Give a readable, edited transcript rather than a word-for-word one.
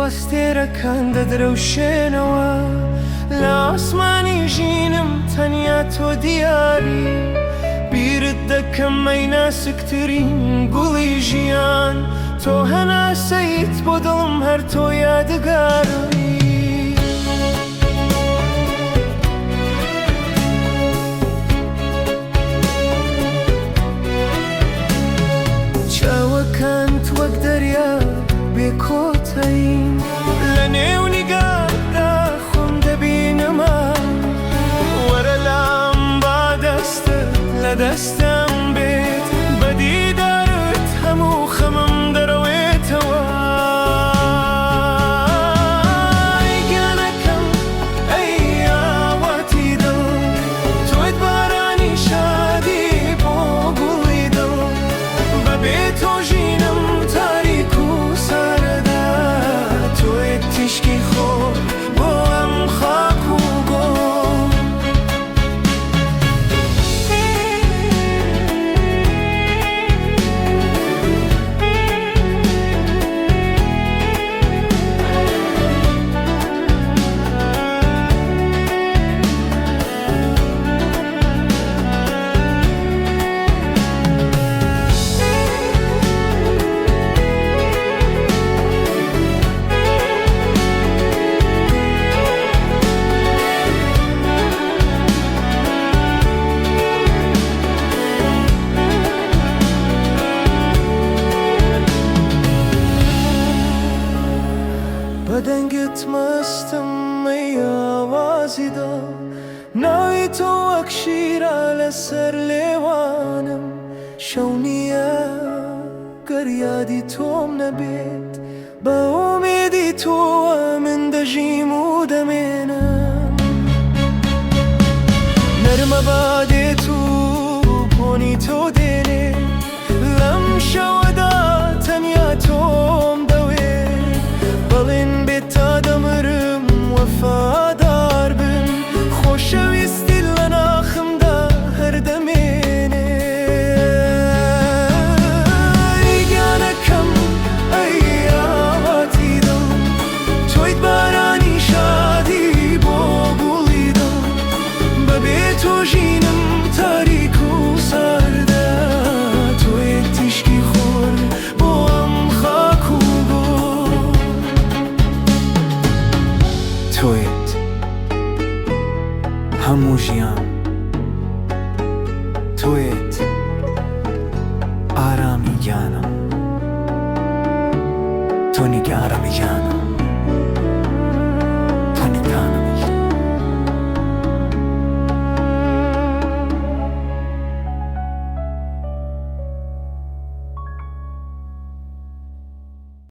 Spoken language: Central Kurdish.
ئەستێرەکان دەدرەوشێنەوە لە ئاسمانی ژینم تەنیا تۆ دیاری بیرت دەکەم ئەی ناسکترین گوڵی ژیان تۆ هەناسەیت بۆ دڵم هەر تۆ یادگاری. چاوەکانت وەک دەریا بێ کۆتایین لە نێو نیگاتدا خۆم دەبینمە وەرە لام با دەستت لە دەستم بێت بە دیدارت هەموو خەمم دەڕەوێتەوە ئەی گیانەکەم ئەی ئاواتی دڵ تۆیت بارانی شادی بۆ گوڵی دڵ بەبێ تۆ ژینم تاریک و ساردە تۆیت تیشکی خۆر بۆ ئەم خاک و گوڵ. بە دەنگت مەستم ئەی ئاوازی دڵ ناوی تۆ وەک شیرە لەسەر لێوانم شەو نییە گەر یادی تۆم نەبێت بە ئومێدی تۆوە من دەژیم و دەمێنم نەرمە با دێت و بۆنی تۆ دێنێ لەم شەوەدا تەنیا تۆم دەوێ بەڵێن بێت تا دەمرم وەفادار بم خۆشەویستی لە ناخمدا هەر دەمێنێ ئەی گیانەکەم ئەی ئاواتی دڵ تۆیت بارانی شادی بۆ گوڵی دڵ بەبێ تۆ ژینم تاریک و ساردە تۆیت تیشکی خۆر بۆ ئەم خاک و گوڵ. تۆیت هەموو ژیان تۆیت ئارامی گیانم تۆ نیگارمی گیانم.